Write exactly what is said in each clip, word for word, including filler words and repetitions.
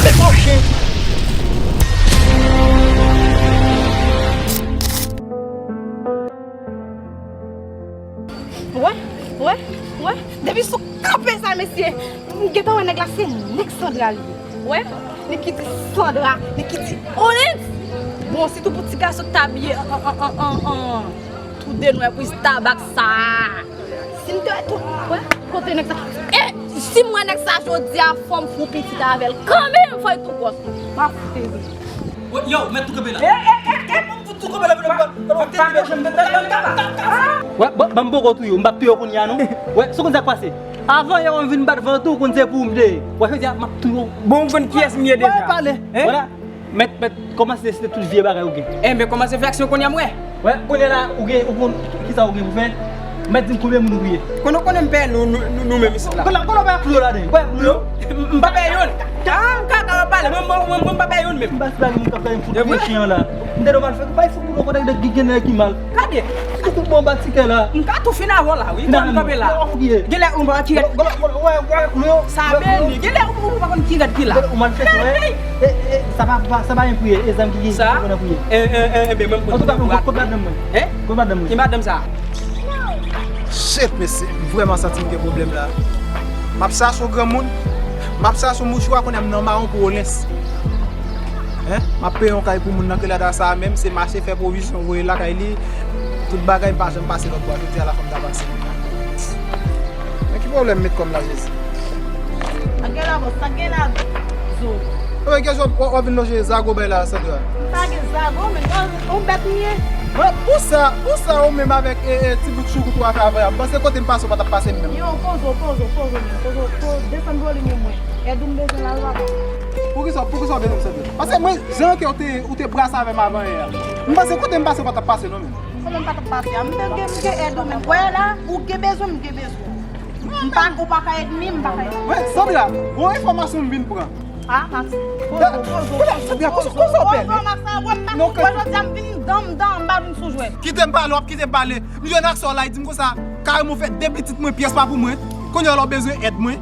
Mete yon chen. Wè, wè, wè. Depi sou kanpe sa, mesye. M gentan wè nèg la, se nèg Sandra li ye. Wè, nèg ki di Sandra, nèg ki di Onyx. Bon, sitou pou ti gason k ta abiye an, an, an, an, an, an. Tou de nwè pou tabak sa. Si m te wè tou, wè, kote nèg sa. E, si m wè nèg sa jodi a, fò m fè yon pitit avè l. Kanmenm, fò l tou gwòs. M ap fout li. Yo, mèt tou kanpe la. E, e, e, e. Mèt tou kanpe la, mèt tou kanpe la. Wè, ban, ban m poko touye w, m p ap touye w kounye a, non. Wè, si w konn sa k pase. Avan yè w vin bat vant ou, konn se pou w m te ye. Wè, jodi a, m ap touye w. Bon, ou konn kiyès m ye deja. Wè, pale. Hein? Vwala. Mèt, mèt, kòmanse site tout vye bagay ou gen. Enben, kòmanse fè aksyon kounye a m wè. Wè, kounye a la, ou gen, ou konn kisa ou gen pou fè. Mèt di m konbyen moun ou touye. Konnen, konnen m pè nou, nou, nou, nou menm isit la. Konnen, konnen w pa Klo ladan, w pa Klo. M pa pè youn. Ah, m ka, ka pale, mwen, mwen, mwen, mwen m pa pè youn menm. M pa si bagay moun k ap fè m fout chen an la. M te nòmal fè, bay fout moun kote ki gen nèg ki mal. Gade. Ou tout bon ba tikè la. M ka tou fin avè w la, wi. Kòm m kanpe la. Genlè ou pa ki rèd. Sa beni. Genlè ou pa konn ki rèd ki la. Ou mal fè, wè. E, e, sa pa, pa, sa pa yon priyè. E zam ki gen. Sa? Ki konn priye. E, e, e, e, ben, mwen, mwen. Antouka, mwen, kot madanm mwen? Hein? Kot madanm mwen? Ki madanm sa? Shit, mesye. M vrèman santi m gen pwoblèm la. M ap chache yon granmoun. M ap chache yon mouchwa, kounye a m nan mawon pou Olens. Hein? M ap peye yon kay pou moun nan Kelada sa a menm, se mache fè pwovizyon, voye lakay li. Tout bagay m pa janm pase lòt bò. Jodi a la fò m ta pase. Men ki pwoblèm m met kòm la, Jezi? Sa gen la, bòs, sa gen la, Zo? Ebyen, gen jou w, w ap vin lonje zago bay la, Sandra. M pa gen zago, men yon, yon bèt m ye. Bon, pou sa, pou sa ou menm avèk, e, e, ti bout choukout ou a fè avè a, m panse kote m pase ou pa t ap pase m menm. Yo, poze w, poze w, poze w, men, poze w, poze, desann volim ou mwen. Èd ou m bezwen la, papa. Poukisa, poukisa w bezwen m, Sandra? Paske mwen, jan ke ou te, ou te brase avè m avan yè a. M panse kote m pase ou pa t ap pase non, menm. Kòman m pa t ap pase a? M te gen, m gen èd ou menm. Wè la, ou gen bezwen, m gen bezwen. M pa, ou pa ka èd m, m pa ka èd ou. Wi, Sandra, bon enfòmasyon m vin pran. Ah, Max. Poze w, poze w, poze w, poze w, poze w, Max, sa, wè, m pa, wè, jodi a m vin dan, m dan, m pa vin sou jwèt. Kite m pale, w ap kite m pale. M jwenn ak sa w la, li di m konsa, kareman w fè de pitit mwen, pyès pa pou mwen. Kounye a la w bezwen èd mwen.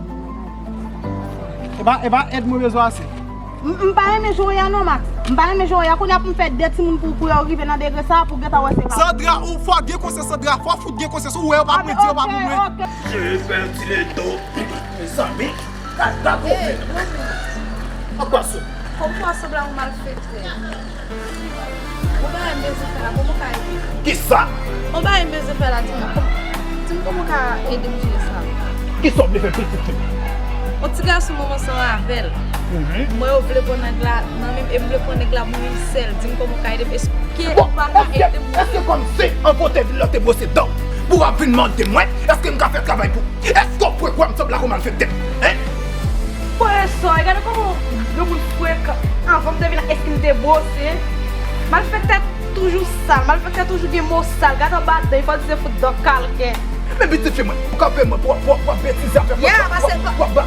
E pa, e pa èd mwen bezwen ase. M, m pa renmen jan w ye a non, Max. M pa renmen jan w ye a. Kounye a pou m fè de timoun pou, pou yo rive nan degre sa a, pou gentan wè se pa. Sandra, ou fò gen konsyans, Sandra. Fò fout gen konsyans. Ou wè yo pa pou mwen, yo pa pou mwen. Jezi, pèdi ledo. Mezanmi, gad, gad, gad. An pwason. Kòm pwason blan ou malfektè. Yon bagay m bezwen fè la, kòman w ka ede m? Kisa? Yon bagay m bezwen fè la, di m, di m kòman w ka ede m jere sa. Kisa w vle fè pitit fi m? Yon ti gason mwen ansanm avè l. Mhm. Mwen yo vle pran nèg la nan men m, e m vle pran nèg la pou mwen sèl. Di m kòman w ka ede m? Èske ou pa ka ede m? Èske kòmsi an kote vin lè w te bwose dan w pou w ap vin mande mwen? Èske m ka fè travay pou Èske w kwè kwè m sanble ak yon malfektè? Hein? Pwofesè, gade kòman yon moun frekan. Anvan m te vin la, èske m te bwose? Malfektè toujou sal, malfektè toujou gen mo sal. Gade anba dan, fò di se fout dan kalken. Men pitit fi mwen, ou kanpe mwen pou w ap betize avè m. Ya, paske,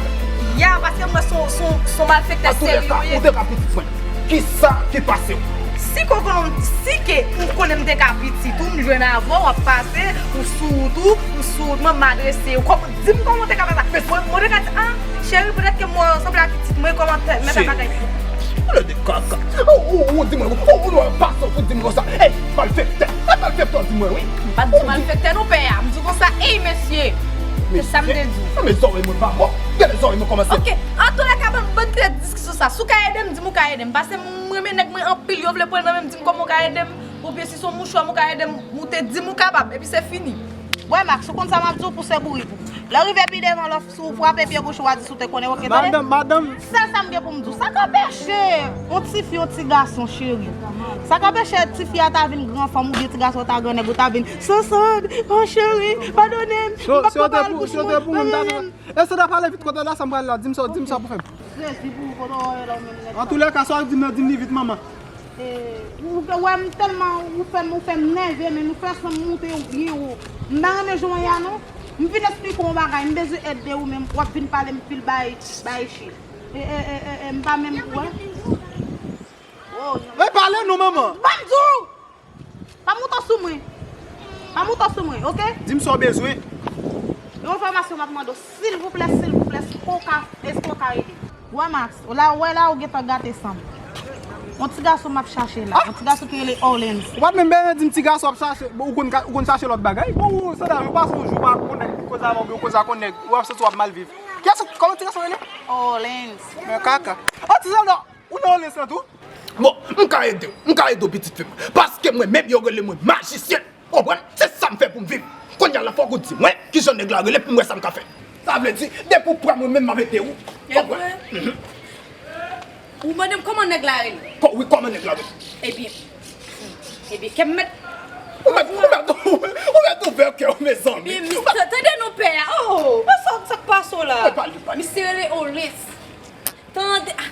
ya, paske mwen se yon, se yon, se yon malfektè serye ou ye. Antouka, ou te ka pitit mwen. Kisa ki pase w? Si ke w konnen, si ke ou konnen m te ka pitit ou, m jwenn avè w, w ap pase, ou sou wout ou, m sou wout mwen, m adrese w. Kòman, di m kòman w te ka fè sa? Mwen, mwen te ka di, ah, cheri, petèt ke mwen sanble ak pitit mwen, kòman tèl, men sa bagay. Cheri. Ou le de kaka. Ou, ou, ou di mwen, ou, ou, ou pase, ou di mwen konsa. Ey, malfektè. E malfektè w di mwen, wi. M pa t di malfektè non, pè a. M di konsa, ey, mesye. Se sa m te di. Mesye. Men zòrèy mwen pa bon. Gade zòrèy mwen kòmanse. Ok. Antoulèka, ban, ban kite diskisyon sa. Si w ka ede m, di m ou ka ede m. Paske m renmen nèg mwen anpil, yo vle pran nan men m, di m kòman w ka ede m. Oubyen si se yon mouchwa m ou ka ede m, ou te di m ou kapab. Epi se fini. Wè, Max, ou konn sa m ap di w pou se bourik ou. Lè w rive pi devan, lè w, si w frape pye goch ou a di si w te konnen, ok, tande? Madanm, madanm. Sèl sa m gen pou m di w. Sa k anpeche yon tifi, yon ti gason, cheri? Sa k anpeche tifi a ta vin gran fanm oubyen ti gason ta gran nèg ou ta vin, Sansad, oh cheri, padone m, m p ap pran pawòl bouch mwen. E Sandra pale vit kote la, sa m pral la, di m sa, di m sa pou fè m. Sezi pou ou, kote w ye la ou menm nèg sa. Antoulèka, sa w di m nan, di m li vit, manman. E, ou, ou wè m tèlman, ou fè m, ou fè m nève, men nou fè san m moute yon pye wo. M pa renmen jan w ye a non. M vin esplike w yon bagay, m bezwen èd de ou menm, w ap vin pale m pil bay, bay shit. E, e, e, e, e, m pa menm, wè. Oh, non. Men pale non, manman. Ban m di w! Pa moute sou mwen. Pa moute sou mwen, ok? Di m sa w bezwen. Yon enfòmasyon m ap mande w, silvouplè, silvouplè, èske w ka, èske w ka ede m? Wè Max, w la, wè la ou gentan gate san m. Yon ti gason m ap chache la, yon ti gason ki rele Orleans. Ou pa t menm bezwen di m ti gason ap chache, bon, ou konn ka, ou konn chache lòt bagay. Bon, ou, Sandra, ou pase yon jou pa konn nèg, ou koze avè w, ou koze ak yon nèg, ou ap santi w ap mal viv. Kiyès, kòman ti gason rele? Orleans. Men kaka. Oh, ti Sandra, ou nan Orleans lan tou? Bon, m ka ede w, m ka ede w, pitit fi m. Paske mwen menm, yo rele mwen majisyen. Konprann? Se sa m fè pou m viv. Kounye a la, fòk ou di mwen kijan nèg la rele pou m wè sa m ka fè. Sa vle di, depi w pran mwen menm, m ap ede w. Konprann? Ou mande m kòman nèg la rele? Wi, kòman nèg la rele? Ebyen, ebyen, kè m mèt. Ou mèt, ou mèt, ou mèt ouvè kè w, mezanmi. Ebyen, misye, tande non, pè a. Oh, sa, sa k pase w la? Misye rele Orleans. Tande, ah,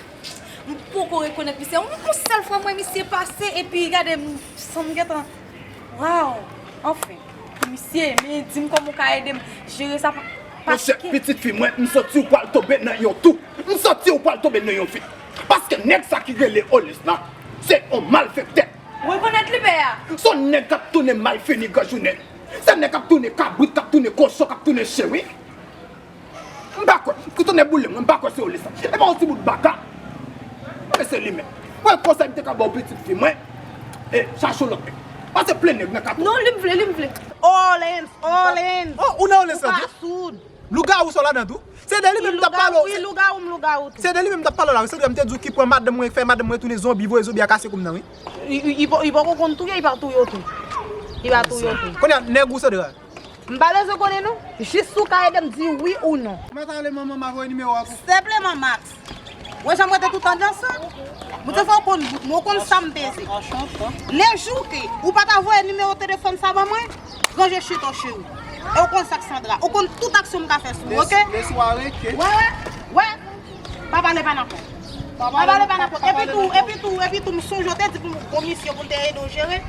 m poko rekonèt misye. Yon, yon sèl fwa m wè misye pase, epi gade m, san m gentan. Waw! Anfen, misye, men di m kòman w ka ede m jere sa pa. Monchè, pitit fi mwen, m santi w pral tonbe nan yon tou. M santi w pral tonbe nan yon vit. Paske nèg sa ki rele Orleans la, se yon malfektè. Ou rekonèt li, pè a? Se yon nèg k ap tounen malfini gran jounen. Se nèg k ap tounen kabrit, k ap tounen kochon, k ap tounen chen, wi. M pa kwè. Ki tonnè boule mwen, m pa kwè se Orleans sa. E pa yon ti bout baka. Men se li menm. Mwen konsèy m te ka ba w pitit fi mwen. E chache yon lòt nèg. Pase plen nèg nan katye. Non, li m vle, li m vle. Orleans, Orleans. Oh, ou nan Orleans la tou? Ou pa soud. Lougawou sa w ladan tou? Se de li menm m t ap pale w. Wi, lougawou m lougawou tou. Se de li menm m t ap pale w la, wi. Sandra, m te di w ki pran madanm mwen, fè madanm mwen tounen zonbi, voye zonbi a kase kou m nan, wi. Li, li, li poko konn touye, li pa touye w tou. Li pa touye w tou. Kounye a, nèg ou Sandra? M pa bezwen konnen non. Jis si w ka ede m di wi ou non. Mwen ta rele manman m a voye nimewo a pou. Senpleman, Max. Wè jan m rete toutan nan sa. Mwen te fè w konn bout mwen, w konn sa m peze. Anchante. Le jou ke ou pa ta voye nimewo telefòn sa ban mwen, ranje chita w cheri. E w konn sa k Sandra. Ou konn tout aksyon m ka fè sou ou, oke? Wè, wè, wè. Pa pale pa nan kò. Pa pale pa nan kò. Epi tou, epi tou, epi tou, m sonje w te di pou m gon misye pou l te ede w jere.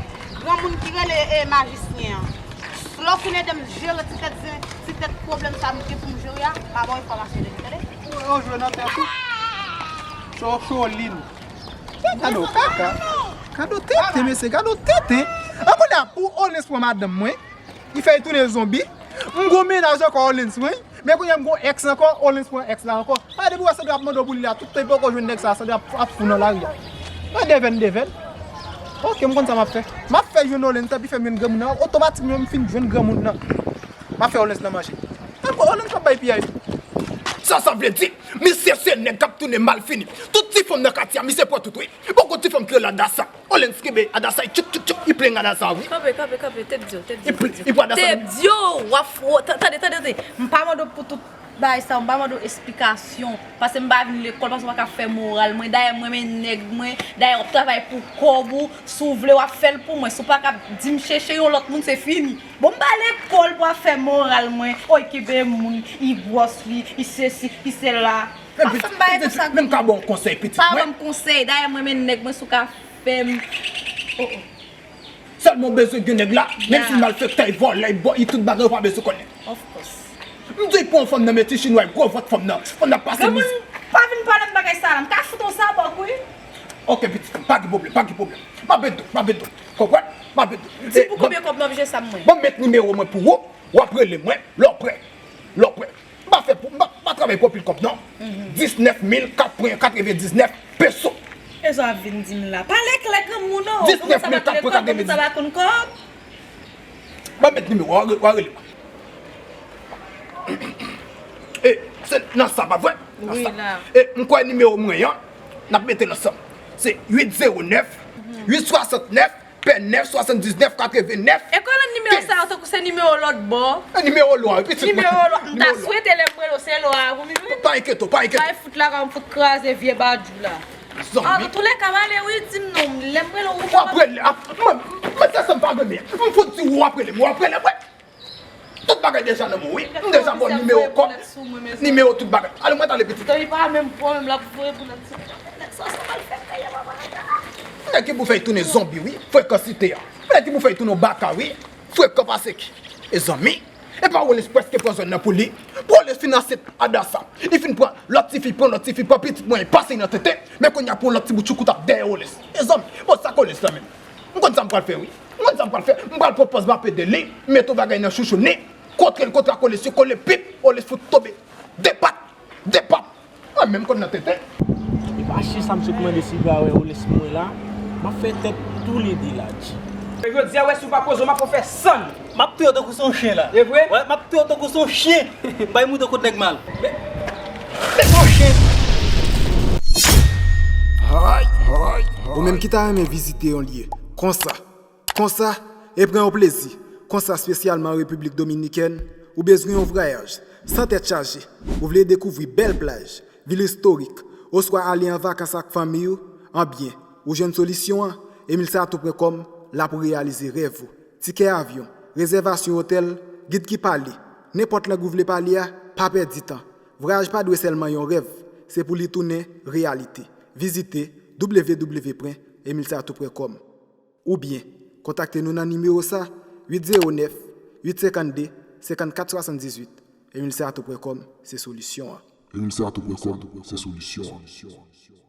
Granmoun ki rele, e, majisyen an. Lè w fin ede m jere ti tèt zen, ti tèt pwoblèm sa m gen pou m jere a, m a ba w enfòmasyon de li, tande? Ou jwe nan tèt ou. Chocholin. Gade w kaka. Gade w tenten, mesye, gade w tenten. An kounye a, pou Orleans pran madanm mwen, li fè l tounen zonbi. M gon mennaj ankò, Orleans, wi. Men kounye a m gon èks ankò, Orleans pran èks la ankò. Pa depi w wè Sandra ap mande w pou li la, tout tan li poko jwenn nèg sa, Sandra ap, ap fou nan lari a. Mwen devèn, devèn. Oke, m konn sa m ap fè. M ap fè jwenn Orleans, tanpi fè m jwenn granmoun nan. Otomatikman, m fin jwenn granmoun nan. M ap fè Orleans nan manje. Tankou Orleans p ap bay piyay. Sa, sa vle di, misye se nèg k ap tounen malfini. Tout ti fanm nan katye a, misye pran tout, wi. Poko ti fanm ki rele Adasa. Orleans kenbe Adasa, tchouk, tchouk, tchouk, li plen Adasa, wi. Kanpe, kanpe, kanpe, tèt di w, tèt di w, tèt di w. Tèt di w, w ap fwo-, ta-, tande, tande, tande. M pa mande w pou tout bagay sa, m pa mande w esplikasyon. Paske m pa vin lekòl, paske w pa ka fè moral mwen. Dayè, m renmen nèg mwen. Dayè, w ap travay pou kòb ou. Si w vle, w ap fè l pou mwen. Si w pa ka di m chèche yon lòt moun, se fini. Bon, m pa lekòl pou w ap fè moral mwen. Oy, kenbe moun, li gwòs, li, li sesi, li sela. Pa fè m bagay konsa. Men m ka ba w konsèy, pitit mwen. Pa ban m konsèy. Dayè, m renmen nèg mwen, si w ka fè m. Oh, oh. Sèlman w bezwen gen nèg la, menm si l malfektè, vòlè, li tout bagay, ou pa bezwen konnen. Of course. M di pou yon fanm nan, men ti chinwa, gwo vant fanm nan. Fanm nan pase miz. Granmoun, pa vin pale m bagay sa la. M ka fout yon sabòk, wi. Oke, pitit fanm, pa gen pwoblèm, pa gen pwoblèm. M ap ede w, m ap ede w. Konprann? M ap ede w. Di pou konbyen kòb m ap jere sa mwen. Ban m met nimewo mwen pou ou, w ap rele mwen, lè w prè. Lè w prè. M pa fè pou, m pa, m pa travay pou anpil kòb, non. Diznèf mil kat pwen katrevendiznèf peso. E sa w ap vin di m la? Pale klè, granmoun, non. Diznèf mil kat pwen katrevendiznèf. Ou konn sa pa konn kòb? Ban m met nimewo, w a re-, w a rele mwen. E, se nan sa, pa vre? Nan sa. Wi, la. E, m kwè nimewo mwen an, n ap mete l ansanm. Se uit zewo nèf, uit swasantnèf, pè nèf, swasanndiznèf, katrevennèf. E konnen nimewo sa yo tankou se nimewo lòt bò. E nimewo lwa, wi, pitit mwen. Nimewo lwa. M ta swete lè m rele w, se lwa a pou m jwenn. Pa enkyete w, pa enkyete w. Bay fout la, ka m fout kraze vye badjou la. Zanmi. An tou lè ka, m ale wi, di m non, lè m rele w, ou w ap rele, ap, mwen, mwen, se sa m pa renmen. M fout di w, w ap rele m, w ap rele m, wi. Tout bagay deja nan men w, wi. M deja ba w nimewo kòb, nimewo tout bagay. Ale, mwen t ale, pitit. Tanpri pa menm pwoblèm l ap voye pou nèg sa. Nèg sa, sa mal fè kay la, papa. Nèg ki pou fè tounen zonbi, wi. Frekansite a. Nèg ki pou fè tounen baka, wi. Frekan pase ki. Mezanmi. Epa Orleans prèske pran zòn nan pou li. Pou Orleans finanse Adasa. Li fin pran lòt tifi, pran lòt tifi, pran pitit mwen, pase nan tete. Men kounye a pou lòt ti bout choukout ap dèyè Orleans. Mezanmi, bon, sa k Orleans la menm? M konn sa m pral fè, wi. M konn sa m pral fè. M pral pran pòz m ap ede li. M mete yon bagay nan chouchou li. Kontre l, kontre ak Orleans, yo kole pip. Orleans fout tonbe. De pat. De pat. Mwen menm konn nan tenten. E pa chè sa m sot mande si pa wè ou lès mwen la. M ap fè tèt tou lede la, G. Jodi a, wè si w pa poze w, m ap fè w fè sann. M ap touye w tankou son chen la. E vre? Wè, m ap touye w tankou son chen. M bay mouton kot nèg mal. Tankou son chen. Ou menm ki ta renmen vizite yon lye konsa, konsa, e pran yon plezi konsa, espesyalman an Repiblik Dominikèn, ou bezwen yon vwayaj san tèt chaje, ou vle dekouvri bèl plaj, vil istorik, oswa ale an vakans ak fanmi w, anbyen, ou jwenn solisyon an, Emilsato pwen kòm la pou reyalize rèv ou. Tikè avyon, rezèvasyon otèl, gid ki pale, nenpòt lang ou vle pale a, pa pèdi tan. Vwayaj pa dwe sèlman yon rèv, se pou li tounen reyalite. Vizite w w w pwen emilsato pwen kòm oubyen kontakte nou nan nimewo sa, uit zewo nèf, uit senkannde, senkannkat swasanndizuit. Emilsato pwen kòm se solisyon an. Emilsato pwen kòm se solisyon an.